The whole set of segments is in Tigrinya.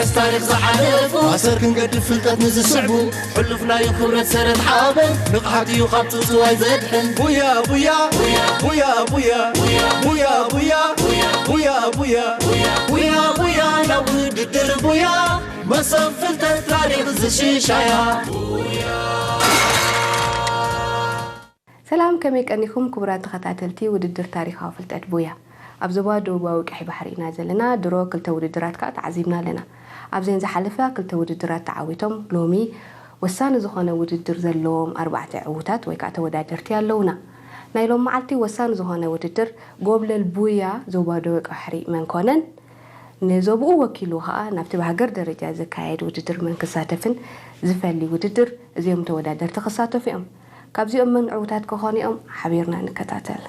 ታሪኽ ዝሓለፉ ኣሰር ክንገድፍ ፍልጠት ንዝስዕቡ ሕሉፍ ናይ ክብረት ሰረት ሓበን ንቕሓት እዩ ካብ ጽውጽዋይ ዘድሕን። ቡያ ቡያ ቡያ ቡያ ቡያ ቡያ ቡያ ቡያ ቡያ ቡያ ቡያ ናብ ውድድር ቡያ መሰብ ፍልጠት ታሪኽ ዝሽሻያ። ሰላም፣ ከመይ ቀኒኹም ክቡራት ተኸታተልቲ ውድድር ታሪኻዊ ፍልጠት ቡያ? ኣብ ዞባ ደቡባዊ ቀይሕ ባሕሪ ኢና ዘለና። ድሮ ክልተ ውድድራት ከኣ ተዓዚብና ኣለና። ኣብዘን ዝሓለፋ ክልተ ውድድራት ተዓዊቶም ሎሚ ወሳኒ ዝኾነ ውድድር ዘለዎም ኣርባዕተ ዕዉታት ወይ ከኣ ተወዳደርቲ ኣለዉና። ናይ ሎም መዓልቲ ወሳኒ ዝኾነ ውድድር ጎብለል ቡያ ዞባ ደቡባዊ ቀይሕ ባሕሪ መን ኮነን ንዞብኡ ወኪሉ ከኣ ናብቲ ብሃገር ደረጃ ዝካየድ ውድድር መን ክሳተፍን ዝፈሊ ውድድር እዚኦም ተወዳደርቲ ክሳተፉ እዮም። ካብዚኦም መን ዕዉታት ክኾኑ እዮም? ሓቢርና ንከታተል።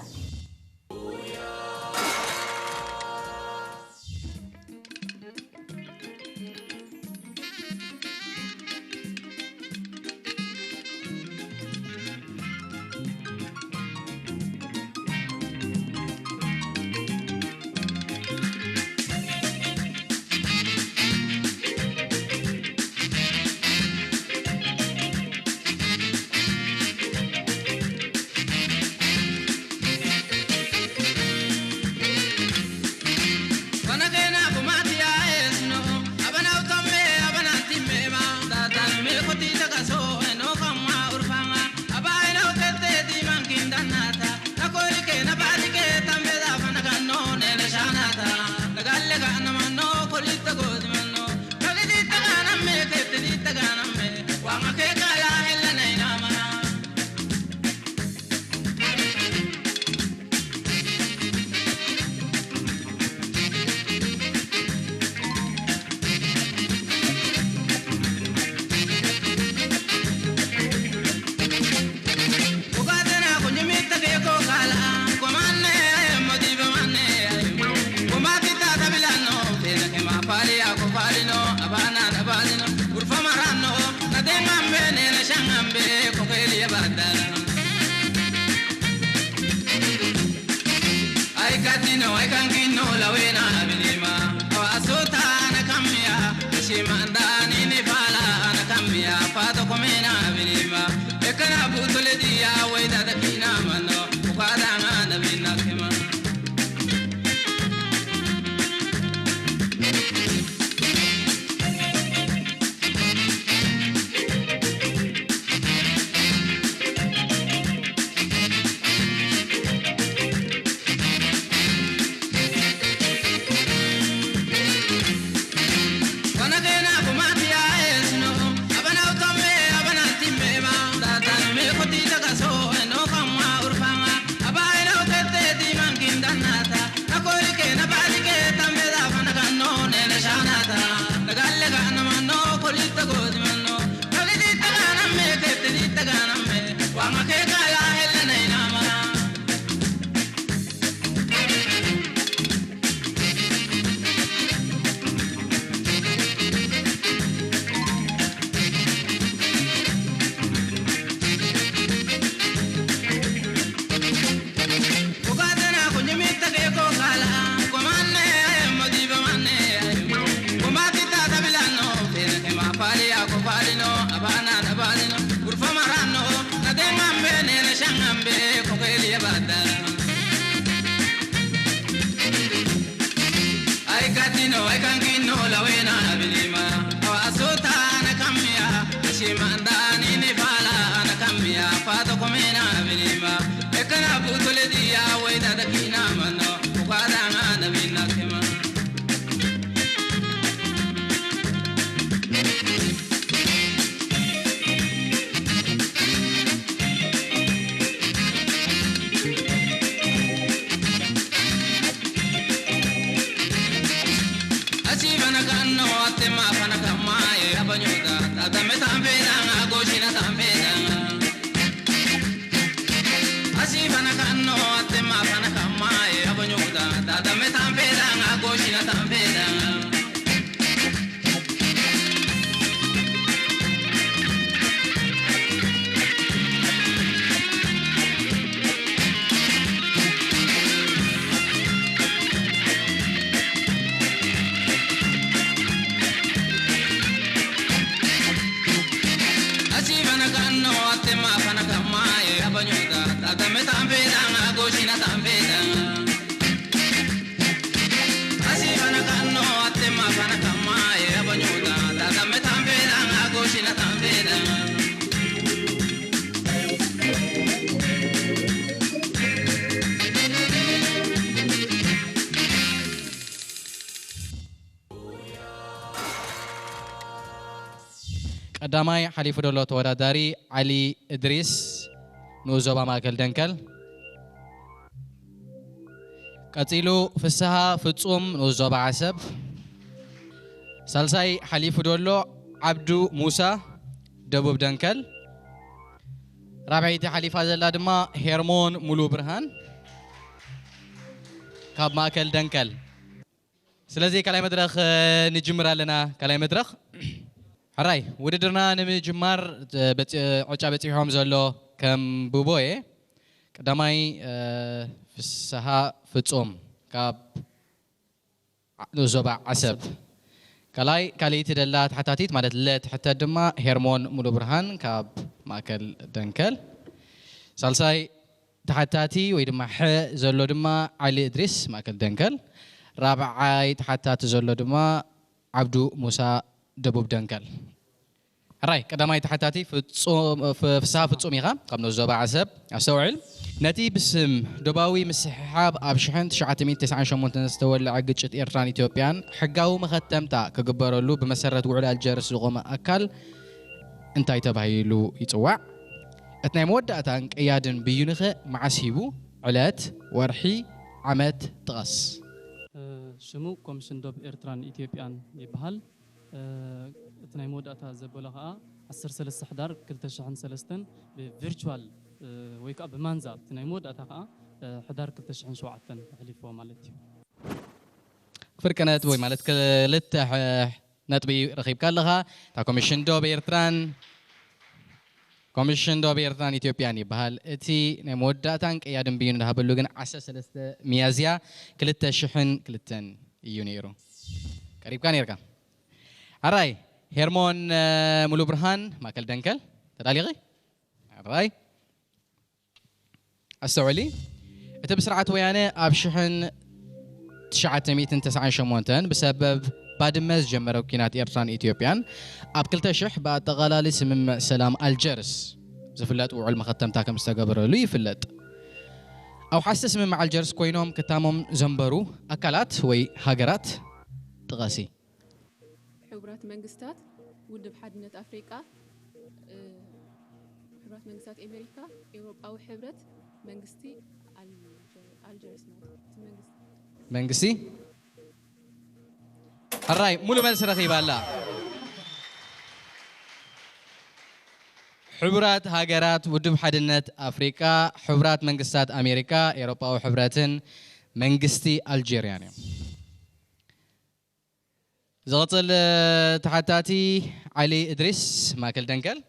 ቀዳማይ ሓሊፉ ዘሎ ተወዳዳሪ ዓሊ እድሪስ፣ ንኡስ ዞባ ማእከል ደንከል። ቀጺሉ ፍስሃ ፍጹም፣ ንኡስ ዞባ ዓሰብ። ሳልሳይ ሓሊፉ ዘሎ ዓብዱ ሙሳ፣ ደቡብ ደንከል። ራብዐይቲ ሓሊፋ ዘላ ድማ ሄርሞን ሙሉ ብርሃን ካብ ማእከል ደንከል። ስለዚ ካልኣይ መድረኽ፣ እ፣ ንጅምር ኣለና። ካልኣይ መድረኽ። ሕራይ፣ ውድድርና ንምጅማር፣ እ፣ በጺ-፣ ዕጫ በጺሖም ዘሎ ከም ብቦ እየ። ቀዳማይ፣ እ፣ ፍስሃ ፍጹም ካብ ዓ-፣ ዞባ ዓሰብ። ካልኣይ፣ ካልኣይቲ ደላ ተሓታቲት ማለት ለ ትሕተት ድማ ሄርሞን ሙሉ ብርሃን ካብ ማእከል ደንከል። ሳልሳይ ተሓታቲ ወይ ድማ ሐ ዘሎ ድማ ዓሊ እድሪስ ማእከል ደንከል። ራብዓይ ተሓታቲ ዘሎ ድማ ዓብዱ ሙሳ ደቡብ ደንከል። ሕራይ፣ ቀዳማይ ተሓታቲ ፍጹም፣ ፍ-፣ ፍስሃ ፍጹም ኢኻ፣ ካብ ንኡስ ዞባ ዓሰብ። ኣስተውዕል። ነቲ ብስም ዶባዊ ምስሕሓብ ኣብ ሽሕን ትሽዓተ ሚእትን ተስዓን ሸሞንተን ዝተወልዐ ግጭት ኤርትራን ኢትዮጵያን ሕጋዊ መኸተምታ ክግበረሉ ብመሰረት ውዕል ኣልጀርስ ዝቖመ ኣካል እንታይ ተባሂሉ ይጽዋዕ? እቲ ናይ መወዳእታን ቀያድን ብይንኸ መዓስ ሂቡ? ዕለት፣ ወርሒ፣ ዓመት ጥቐስ። እ፣ ሽሙ ኮሚሽን ዶብ ኤርትራን ኢትዮጵያን ይበሃል። እ፣ እቲ ናይ መወዳእታ ዘበሎ ኸኣ ዓሰርተ ሰለስተ ሕዳር ክልተ ሽሕን ሰለስተን ብቪርቹዋል፣ እ፣ ወይ ከኣ ብማንዛ፣ እቲ ናይ መወዳእታ ኸኣ፣ እ፣ ሕዳር ክልተ ሽሕን ሸውዓተን ኣሕሊፍዎ ማለት እዩ። ፍርቅነት ወይ ማለት ክልተ ሕ-፣ ነጥቢ ረኺብካ ኣለኻ። እታ ኮሚሽን ዶብ ኤርትራን፣ ኮሚሽን ዶብ ኤርትራን ኢትዮጵያን ይበሃል። እቲ ናይ መወዳእታን ቀያድን ብይኑ ዝሃበሉ ግን ዓሰርተ ሰለስተ ሚያዝያ ክልተ ሽሕን ክልተን እዩ ነይሩ። ቀሪብካ ነይርካ። ሕራይ፣ ሄርሞን፣ እ፣ ሙሉ ብርሃን፣ ማእከል ደንከል፣ ተዳሊኺ? ሕራይ። ኣስተውዕሊ፣ እቲ ብስርዓት ወያነ ኣብ ሽሕን ትሽዓተ ሚእትን ተስዓን ሸሞንተን ብሰበብ ባድመ ዝጀመረ ኲናት ኤርትራን ኢትዮጵያን፣ ኣብ ክልተ ሽሕ ብኣጠቓላሊ ስምምዕ ሰላም ኣልጀርስ ዝፍለጥ ውዑል መኸተምታ ከም ዝተገበረሉ ይፍለጥ። ኣውሓስቲ ስምምዕ ኣልጀርስ ኮይኖም ክታሞም ዘንበሩ ኣካላት ወይ ሃገራት ጥቐሲ። ሕቡራት መንግስታት፣ ውድብ ሓድነት ኣፍሪቃ፣ እ፣ ሕቡራት መንግስታት ኣሜሪካ፣ ኤውሮጳዊ ሕብረት፣ መንግስቲ ኣልጀ-፣ ኣልጀርስ ማለት እዩ። እቲ መንግስቲ መንግስቲ? ሕራይ፣ ሙሉ መልሲ ረኺባ ኣላ። ሕቡራት ሃገራት፣ ውድብ ሓድነት ኣፍሪቃ፣ ሕቡራት መንግስታት ኣሜሪካ፣ ኤውሮጳዊ ሕብረትን መንግስቲ ኣልጀርያን እዮም። ዝቕጽል፣ እ፣ ተሓታቲ ዓሊ እድሪስ፣ ማእከል ደንከል።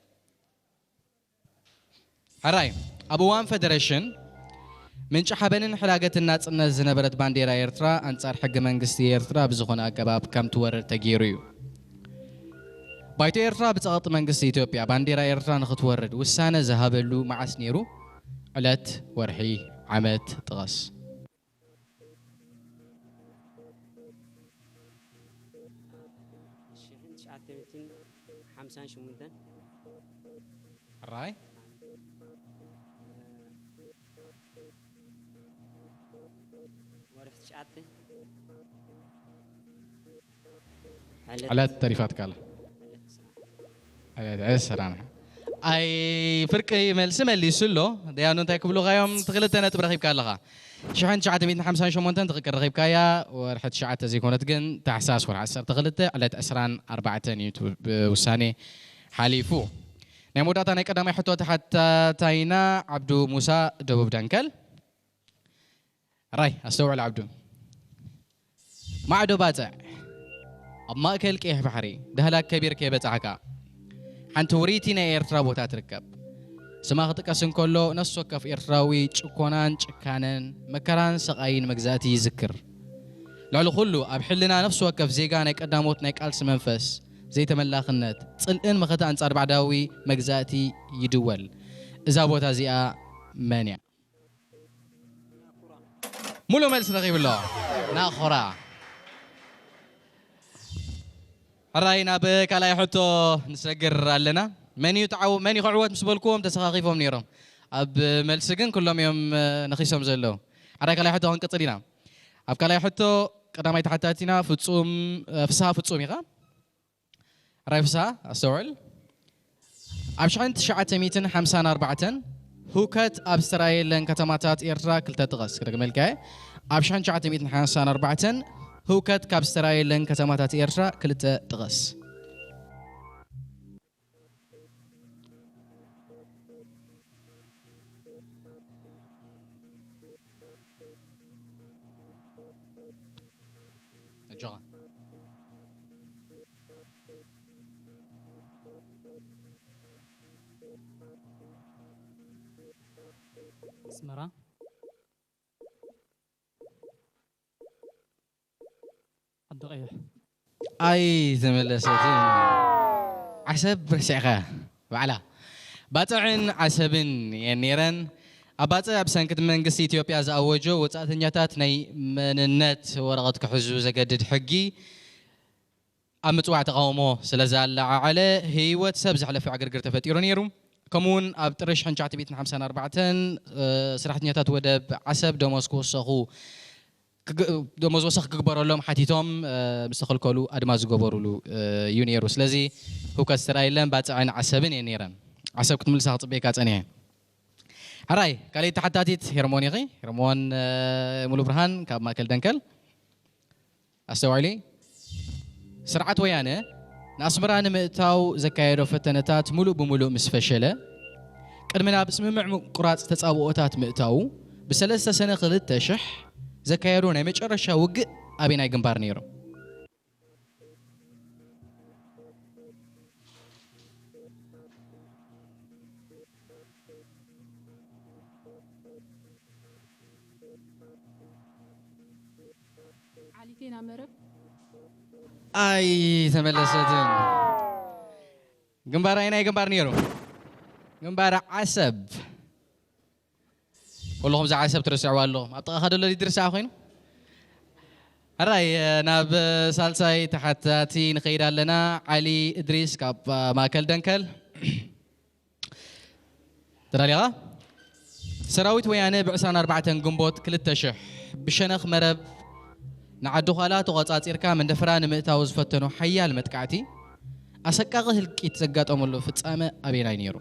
ሕራይ፣ ኣብ እዋን ፈደረሽን ምንጪ ሓበንን ሕላገትን ናጽነት ዝነበረት ባንዴራ ኤርትራ ኣንጻር ሕገ መንግስቲ ኤርትራ ብዝኾነ ኣገባብ ከም ትወርድ ተገይሩ እዩ። ባይቶ ኤርትራ ብጸቕጢ መንግስቲ ኢትዮጵያ ባንዴራ ኤርትራ ንኽትወርድ ውሳነ ዝሃበሉ መዓስ ነይሩ? ዕለት፣ ወርሒ፣ ዓመት ጥቐስ። ሽሕን ትሽዓተ ሚእትን ሓምሳን ሸሞንተን። ሕራይ። ወርሒ ትሽዓተ። ዕለት ተሪፋትካ ኣላ። ዕለት ዕስራ። ኣይ፣ ፍርቂ መልሲ መሊሱ ኣሎ። ደያኑ እንታይ ክብሉኻ እዮም? እቲ ክልተ ነጥቢ ረኺብካ ኣለኻ። ሽሕን ትሽዓተ ሚእትን ሓምሳን ሸሞንተን ትኽክል ረኺብካያ። ወርሒ ትሽዓተ ዘይኮነት ግን ታሕሳስ ወርሒ ዓሰርተ ክልተ ዕለት ዕስራን ኣርባዕተን እዩ እቲ ብ-፣ ውሳኔ ሓሊፉ። ናይ መወዳእታ ናይ ቀዳማይ ሕቶ ተሓታታይና ዓብዱ ሙሳ ደቡብ ደንከል። ራይ ኣስተውዕል ዓብዱ። ማዕዶ ባጽዕ ኣብ ማእከል ቀይሕ ባሕሪ ዳህላክ ከቢር ከይበጻሕካ ሓንቲ ውርይቲ ናይ ኤርትራ ቦታ ትርከብ። ስማ ክጥቀስ እንከሎ ነፍሲ ወከፍ ኤርትራዊ ጭኮናን ጭካነን መከራን ሰቓይን መግዛእቲ ይዝክር። ልዕሊ ኩሉ ኣብ ሕልና ነፍሲ ወከፍ ዜጋ ናይ ቀዳሞት ናይ ቃልሲ መንፈስ ዘይተመላኽነት ጽልእን መኸተ ኣንጻር ባዕዳዊ መግዛእቲ ይድወል። እዛ ቦታ እዚኣ መን እያ? ሙሉእ መልሲ ረኺቡ ኣሎ። ናኹራ። ሕራይ ናብ ካልኣይ ሕቶ ንሰግር ኣለና። መን እዩ ተዓው-፣ መን እዩ ክዕወት ምስ በልኩዎም ተሰኻኺፎም ነይሮም። ኣብ መልሲ ግን ኩሎም እዮም፣ እ፣ ነኺሶም ዘለዉ። ሕራይ ካልኣይ ሕቶ ክንቅጽል ኢና። ኣብ ካልኣይ ሕቶ ቀዳማይ ተሓታቲና ፍጹም፣ እ፣ ፍስሃ ፍጹም ኢኻ። ሕራይ ፍስሃ፣ ኣስተውዕል። ኣብ ሽሕን ትሽዓተ ሚእትን ሓምሳን ኣርባዕተን ህውከት ኣብ ዝተራየለን ከተማታት ኤርትራ ክልተ ጥቀስ። ክደግመልካ እየ። ኣብ ሽሕን ትሽዓተ ሚእትን ሓምሳን ኣርባዕተን ህውከት ካብ ዝተራየለን ከተማታት ኤርትራ ክልተ ጥቀስ። ኣጆኻ። ኣስመራ። ዓዲ ቀይሕ። ኣይተመለሰትን። ዓሰብ ረሲዕኻ ባዕላ። ባጽዕን ዓሰብን እየን ነይረን። ኣብ ባጽዕ ብሰንኪ እቲ መንግስቲ ኢትዮጵያ ዝኣወጆ ወጻእተኛታት ናይ መንነት ወረቐት ክሕዙ ዘገድድ ሕጊ ኣብ ምጽዋዕ ተቓውሞ ስለ ዘለዓዓለ ህይወት ሰብ ዘሕለፈ ዕግርግር ተፈጢሩ ነይሩ። ከምኡውን ኣብ ጥሪ ሽሕን ትሽዓተ ሚእትን ሓምሳን ኣርባዕተን፣ እ፣ ሰራሕተኛታት ወደብ ዓሰብ ደሞዝ ክውሰኹ ክግ-፣ ደሞዝ ወሰኽ ክግበረሎም ሓቲቶም፣ እ፣ ምስ ተኸልከሉ ኣድማ ዝገበሩሉ፣ እ፣ እዩ ነይሩ። ስለዚ ህውከት ዝተራየለን ባጽዕን ዓሰብን እየን ነይረን። ዓሰብ ክትምልሳ ክጽበየካ ጸኒሐ። ሕራይ፣ ካልኣይቲ ተሓታቲት ሄርሞን ኢኺ። ሄርሞን፣ እ፣ ሙሉ ብርሃን ካብ ማእከል ደንከል። ኣስተውዕሊ፣ ስርዓት ወያነ ንኣስመራ ንምእታው ዘካየዶ ፈተነታት ምሉእ ብምሉእ ምስ ፈሸለ፣ ቅድሚ ናብ ስምምዕ ምቁራጽ ተጻብኦታት ምእታዉ፣ ብሰለስተ ሰነ ክልተ ሽሕ ዘካየዶ ናይ መጨረሻ ውግእ ኣበየናይ ግንባር ነይሩ? ዓሊቴና መረብ። ኣይተመለሰትን። ግንባር ኣይናይ ግንባር ነይሩ? ግንባር ዓሰብ። ኩልኹም እዛ ዓሰብ ትርስዕዋ ኣለኹም። ኣብ ጥቓኻ ደሎ ድርሳዕ ኮይኑ? ሕራይ፣ ናብ ሳልሳይ ተሓታቲ ንኸይድ ኣለና። ዓሊ እድሪስ ካብ ማእከል ደንከል። ተዳሊኻ? ሰራዊት ወያነ ብዕስራን ኣርባዕተን ግንቦት ክልተ ሽሕ ብሸነኽ መረብ ንዓዲ ዃላ ተቖጻጺርካ መንደፈራ ንምእታው ዝፈተኖ ሓያል መጥቃዕቲ፣ ኣሰቃቒ ህልቂት ዘጋጠመሉ ፍጻመ ኣበየናይ ነይሩ?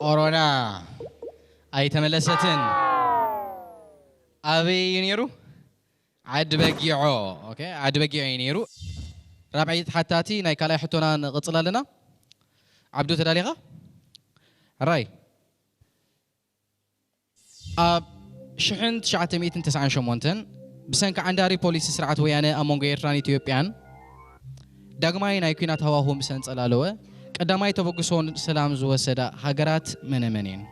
ጾሮና ኣይተመለሰትን። ኣበይ እዩ ነይሩ? ዓዲ በጊዖ። ኦኬ፣ ዓዲ በጊዖ እዩ ነይሩ። ራብዓይ ተሓታቲ ናይ ካልኣይ ሕቶና ንቕጽል ኣለና። ዓብዱ፣ ተዳሊኻ? ሕራይ። ኣብ ሽሕን ትሽዓተ ሚእትን ተስዓን ሸሞንተን ብሰንኪ ዓንዳሪ ፖሊሲ ስርዓት ወያነ ኣብ መንጎ ኤርትራን ኢትዮጵያን ዳግማይ ናይ ኲናት ሃዋሁ ምስ ኣንጸላለወ፣ ቀዳማይ ተበግሶ ሰላም ዝወሰዳ ሃገራት መነ መን እየን?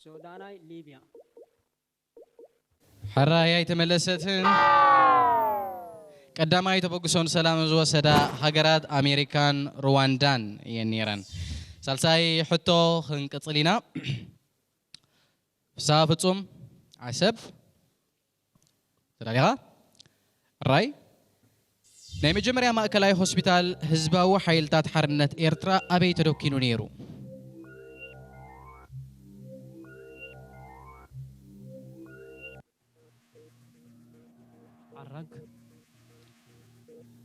ሱዳናይ ሊብያ። ሕራይ ኣይተመለሰትን። ቀዳማይ ተበግሶ ንሰላም ዝወሰዳ ሃገራት ኣሜሪካን ሩዋንዳን እየን ነይረን። ሳልሳይ ሕቶ ክንቅጽል ኢና። ፍስሃ ፍጹም፣ ዓሰብ። ተዳሊኻ? ራይ። ናይ መጀመርያ ማእከላይ ሆስፒታል ህዝባዊ ሓይልታት ሓርነት ኤርትራ ኣበይ ተደኪኑ ነይሩ? ዓራግ።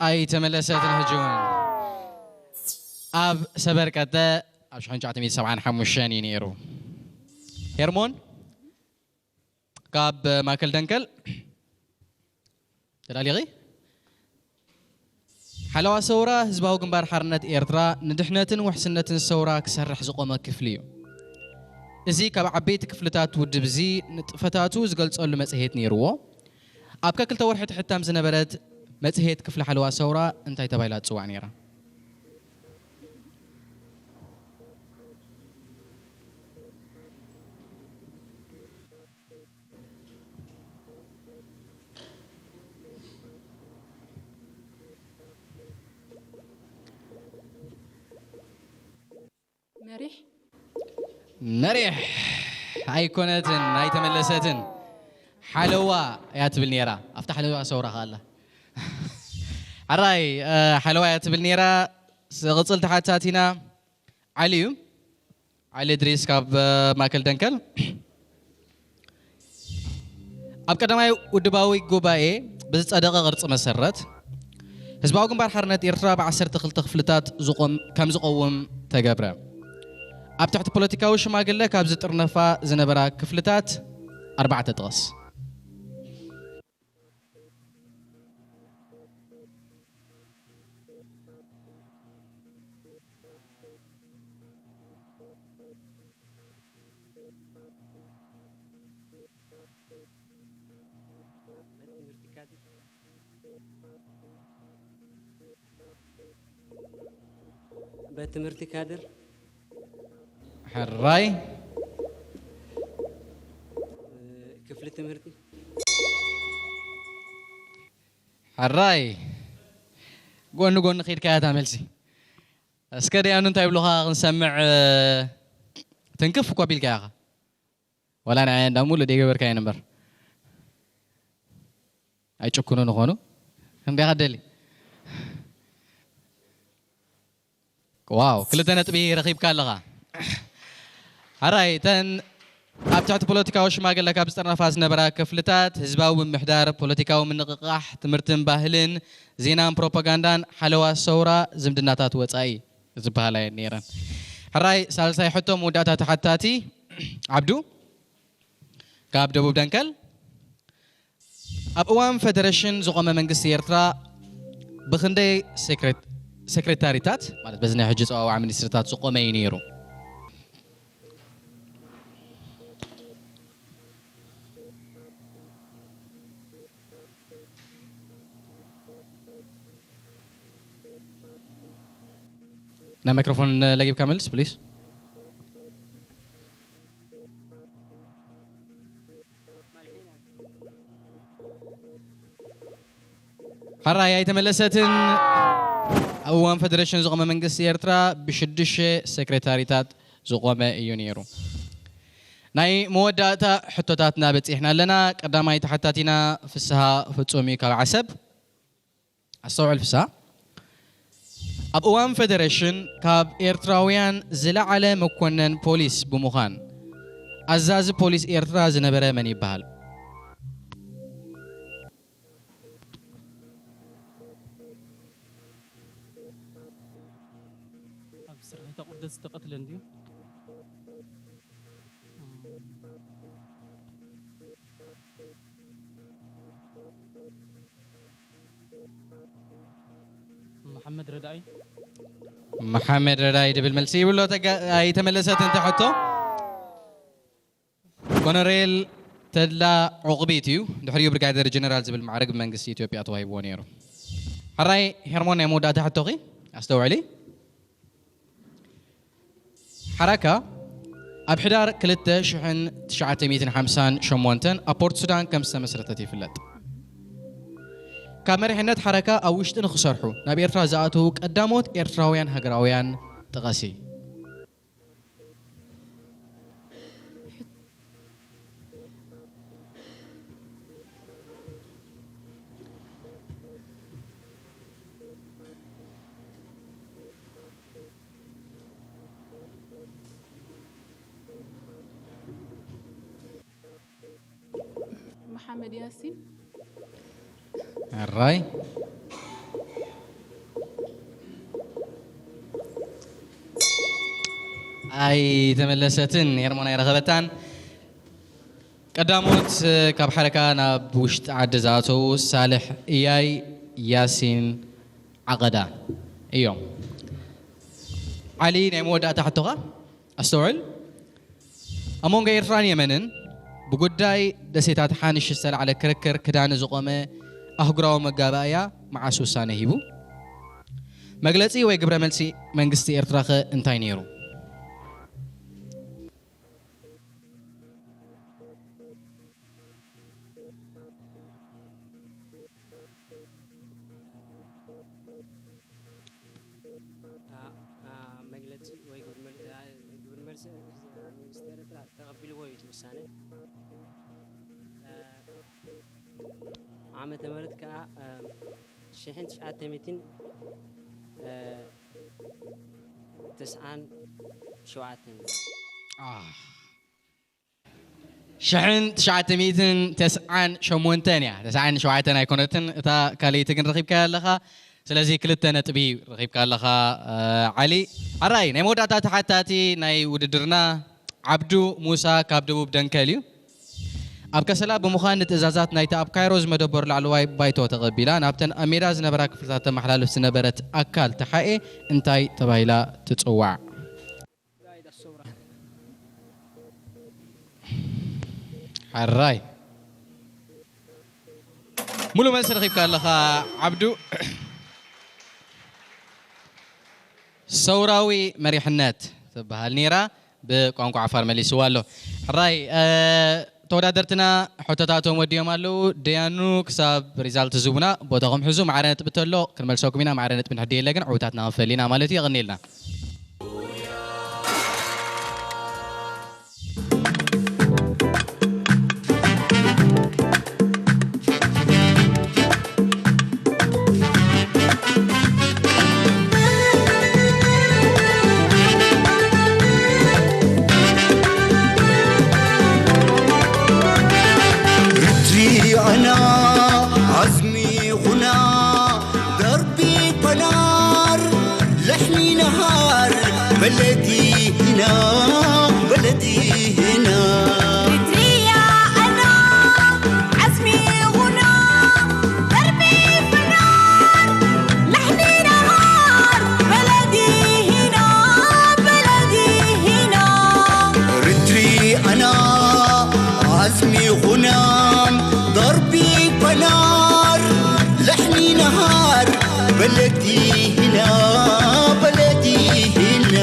ኣይተመለሰትን። ሕጂ እውን ኣብ ሰበርቀጠ ኣብ ሽሕን ትሽዓተ ሚእትን ሰብዓን ሓሙሽተን እዩ ነይሩ። ሄርሞን ካብ ማእከል ደንከል ተዳሊኺ? ሓለዋ ሰውራ ህዝባዊ ግንባር ሓርነት ኤርትራ ንድሕነትን ውሕስነትን ሰውራ ክሰርሕ ዝቖመ ክፍሊ እዩ። እዚ ካብ ዓበይቲ ክፍልታት ውድብ እዚ ንጥፈታቱ ዝገልጸሉ መጽሔት ነይርዎ። ኣብ ከክልተ ወርሒ ትሕተም ዝነበረት መጽሔት ክፍሊ ሓለዋ ሰውራ እንታይ ተባሂላ ትጽዋዕ ነይራ? መሪሕ መሪሕ ኣይኮነትን፣ ኣይተመለሰትን። ሓለዋ እያ ትብል ነይራ። ኣብታ ሓለዋ ሰውራ ከኣላ። ሕራይ፣ እ፣ ሓለዋ እያ ትብል ነይራ። ዝቕጽል ተሓታቲና ዓሊ እዩ። ዓሊ እድሪስ ካብ፣ እ፣ ማእከል ደንከል። ኣብ ቀዳማይ ውድባዊ ጉባኤ ብዝጸደቐ ቅርጺ መሰረት፣ ህዝባዊ ግንባር ሓርነት ኤርትራ ብ ዓሰርተ ክልተ ክፍልታት ዝቖም-፣ ከም ዝቐውም ተገብረ። ኣብ ትሕቲ ፖለቲካዊ ሽማግለ ካብ ዝጥርነፋ ዝነበራ ክፍልታት ኣርባዕተ ጥቐስ። ቤት ትምህርቲ ካድር። ሕራይ። ክፍሊ ትምህርቲ። ሕራይ። ጎኒ ጎኒ ከይድካያ እታ መልሲ። እስከ ደያኑ እንታይ ይብሉኻ ክንሰምዕ፣ እ፣ ትንክፍ እኮ ኣቢልካ ኢኻ። ዋላ ንዓይ እንዳ ሙሉእ ደይገበርካየን እምበር። ኣይጭኩኑን ይኾኑ። ክንደይ ከደሊ? ዋው፣ ክልተ ነጥቢ ረኺብካ ኣለኻ። ሕራይ፣ እተን ኣብ ትሕቲ ፖለቲካዊ ሽማግለ ካብ ዝጠርነፋ ዝነበራ ክፍልታት፣ ህዝባዊ ምምሕዳር፣ ፖለቲካዊ ምንቕቓሕ፣ ትምህርትን ባህልን፣ ዜናን ፕሮፓጋንዳን፣ ሓለዋ ሰውራ፣ ዝምድናታት ወጻኢ ዝበሃላ እየን ነይረን። ሕራይ፣ ሳልሳይ ሕቶ መወዳእታ ተሓታቲ ዓብዱ ካብ ደቡብ ደንከል። ኣብ እዋን ፈደረሽን ዝቖመ መንግስቲ ኤርትራ ብኽንደይ ሴክሬት-፣ ሴክሬታሪታት፣ ማለት በዚ ናይ ሕጂ ጸዋውዓ ሚኒስትርታት ዝቖመ እዩ ነይሩ? ናይ ማይክሮፎን ለጊብካ መልስ ፕሊስ። ሕራይ ኣይተመለሰትን። ኣብ እዋን ፈደረሽን ዝቖመ መንግስቲ ኤርትራ ብሽዱሽተ ሴክሬታሪታት ዝቖመ እዩ ነይሩ። ናይ መወዳእታ ሕቶታትና በጺሕና ኣለና። ቀዳማይ ተሓታቲና ፍስሃ ፍጹም እዩ ካብ ዓሰብ። ኣስተውዕል ፍስሃ። ኣብ እዋን ፈደረሽን ካብ ኤርትራውያን ዝለዓለ መኮነን ፖሊስ ብምዃን ኣዛዚ ፖሊስ ኤርትራ ዝነበረ መን ይበሃል? ኣብ ስራሕ ተቑርደት ዝተቐትለ እንድዩ። መሓመድ ረዳኢ። መሓመድ ረዳኢ ድብል መልሲ ይብሎ። ተጋ-፣ ኣይተመለሰትን እታ ሕቶ። ኮሎኔል ተድላ ዑቕቢት እዩ። ድሕሪኡ ብርጋዴር ጀነራል ዝብል ማዕረግ ብመንግስቲ ኢትዮጵያ ተዋሂብዎ ነይሩ። ሕራይ ሄርሞን፣ ናይ መወዳእታ ሕቶኺ ኣስተውዕሊ። ሓራካ ኣብ ሕዳር ክልተ ሽሕን ትሽዓተ ሚእትን ሓምሳን ሸሞንተን ኣብ ፖርት ሱዳን ከም ዝተመስረተት ይፍለጥ። ካብ መሪሕነት ሓራካ ኣብ ውሽጢ ንኽሰርሑ ናብ ኤርትራ ዝኣተዉ ቀዳሞት ኤርትራውያን ሃገራውያን ጥቐሲ። መሓመድ ያሲን። ሕራይ። ኣይተመለሰትን፣ ሄርሞን ኣይረኸበታን። ቀዳሞት፣ እ፣ ካብ ሓረካ ናብ ውሽጢ ዓዲ ዝኣተዉ ሳልሕ እያይ፣ ያሲን ዓቐዳ እዮም። ዓሊ፣ ናይ መወዳእታ ሕቶኻ ኣስተውዕል። ኣብ መንጎ ኤርትራን የመንን ብጉዳይ ደሴታት ሓንሽ ዝተላዕለ ክርክር ክዳኒ ዝቖመ ኣህጉራዊ መጋባእያ መዓስ ውሳነ ሂቡ? መግለጺ ወይ ግብረ መልሲ መንግስቲ ኤርትራኸ እንታይ ነይሩ? አ-፣ አ-፣ መግለጺ ወይ ግብረ መል-፣ አ-፣ ተቐቢልዎ እዩ እቲ ውሳነ። ዓመተ ምህረት ከዓ ሽሕን ትሽዓተ ሚእትን ተስዓን ሸውዓተን። ሽሕን ትሽዓተ ሚእትን ተስዓን ሸሞንተን እያ። ተስዓን ሸውዓተን ኣይኮነትን። እታ ካልኣይቲ ግን ረኺብካያ ኣለኻ። ስለዚ ክልተ ነጥቢ ረኺብካ ኣለኻ ዓሊ። ሕራይ ናይ መወዳእታ ተሓታቲ ናይ ውድድርና ዓብዱ ሙሳ ካብ ደቡብ ደንከል እዩ። ኣብ ከሰላ ብምዃን ንትእዛዛት ናይቲ ኣብ ካይሮ ዝመደበሩ ላዕለዋይ ባይቶ ተቐቢላ ናብተን ኣብ ሜዳ ዝነበራ ክፍልታት ተመሓላልፍ ዝነበረት ኣካል ተሓኤ እንታይ ተባሂላ ትጽዋዕ? ሕራይ ሙሉ መልሲ ረኺብካ ኣለኻ ዓብዱ። ሰውራዊ መሪሕነት ትበሃል ነይራ። ብቋንቋ ዓፋር መሊስዋ ኣሎ። ሕራይ ተወዳደርትና ሕቶታቶም ወዲኦም ኣለዉ። ደያኑ ክሳብ ሪዛልት ዝቡና ቦታኹም ሕዙ። ማዕረ ነጥቢ ተሎ ክንመልሰኩም ኢና። ማዕረ ነጥቢ ንሕድየለ ግን ዕውታትና ክንፈሊ ኢና ማለት እዩ። የቐንየልና። ርትሪኣና ዓዝሚ ኹና ደርቢ ፓናር ለሕሚ ነሃር በለዲ ሂና በለዲ ሂና ርትሪኣና ዓዝሚ ኹና ደርቢ ፓናር ለሕሚ ነሃር በለዲ ሂና በለዲ ሂና ርትሪኣና ዓዝሚ ኹና ደርቢ ፓናር ለሕሚ ነሃር በለዲ ሂና በለዲ ሂና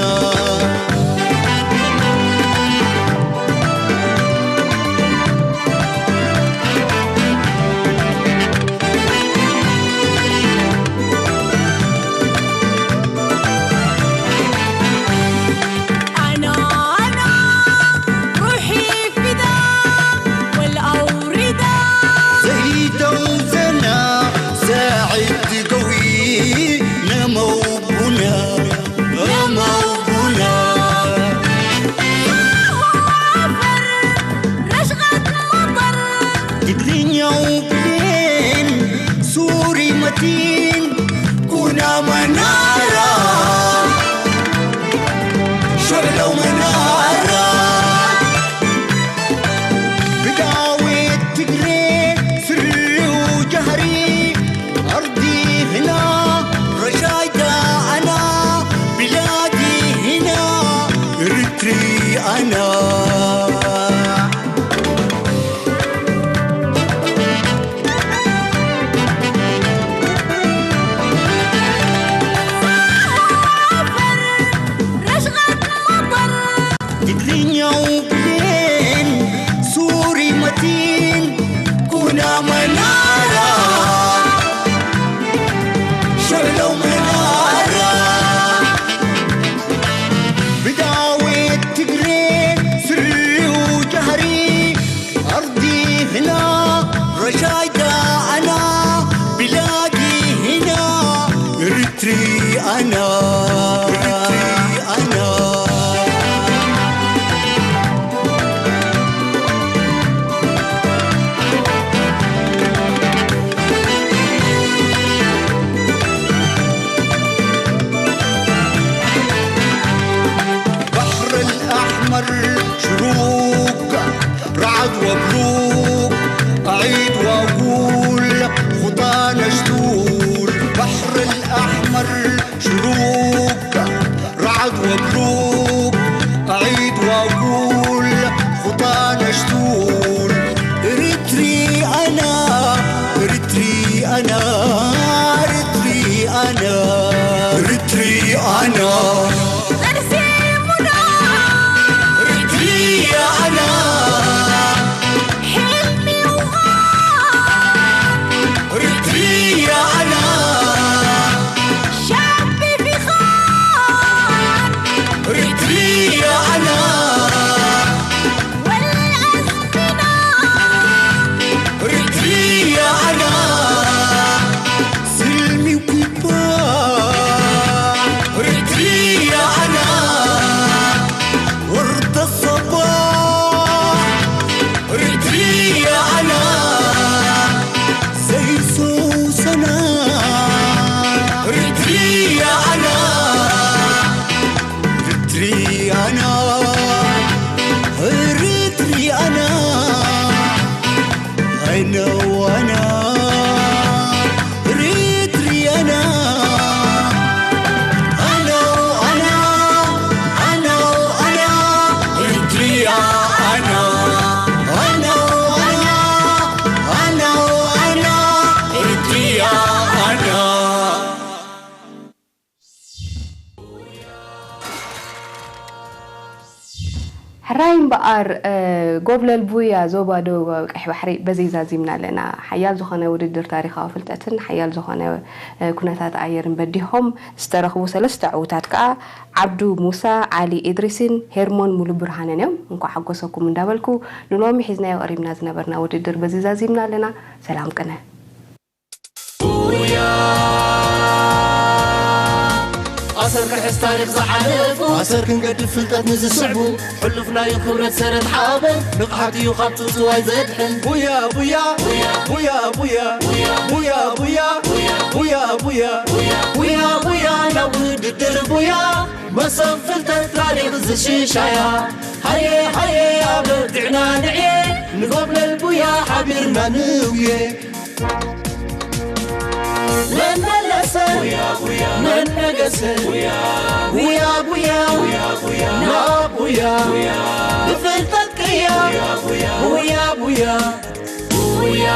በኣር ጎብለል ቡያ ዞባ ደቡባዊ ቀይሕ ባሕሪ በዚ ዛዚምና ኣለና። ሓያል ዝኾነ ውድድር ታሪኻዊ ፍልጠትን ሓያል ዝኾነ ኩነታት ኣየርን በዲሆም ዝተረኽቡ ሰለስተ ዕዉታት ከኣ ዓብዱ ሙሳ፣ ዓሊ ኢድሪስን ሄርሞን ሙሉብርሃንን እዮም። እንኳዕ ሓጎሰኩም እንዳበልኩ ንሎሚ ሒዝናዮ ቀሪብና ዝነበርና ውድድር በዚ ዛዚምና ኣለና። ሰላም ቅነ። ኣሰር ክሕዝ ታሪኽ ዝሓለፉ ኣሰር ክንገድፍ ፍልጠት ንዝስዕቡ ሕሉፍ ናዩ ክብረት ሰረት ሓበን ንቕሓት እዩ ካብ ጽውጽዋይ ዘድሕን ቡያ ቡያ ቡያ ቡያ ቡያ ቡያ ቡያ ቡያ ቡያ ቡያ ቡያ ናብ ውድድር ቡያ መሰብ ፍልጠት ታሪኽ ዝሽሻያ ሃየ ሃየ ኣበርቲዕና ንዕየ ንጎብለል ቡያ ሓቢርና ንውየ መን መለሰ መን ነገሰ ቡያ ቡያ ናብ ቡያ ብፍልጠት ቅያ ቡያ ቡያ ቡያ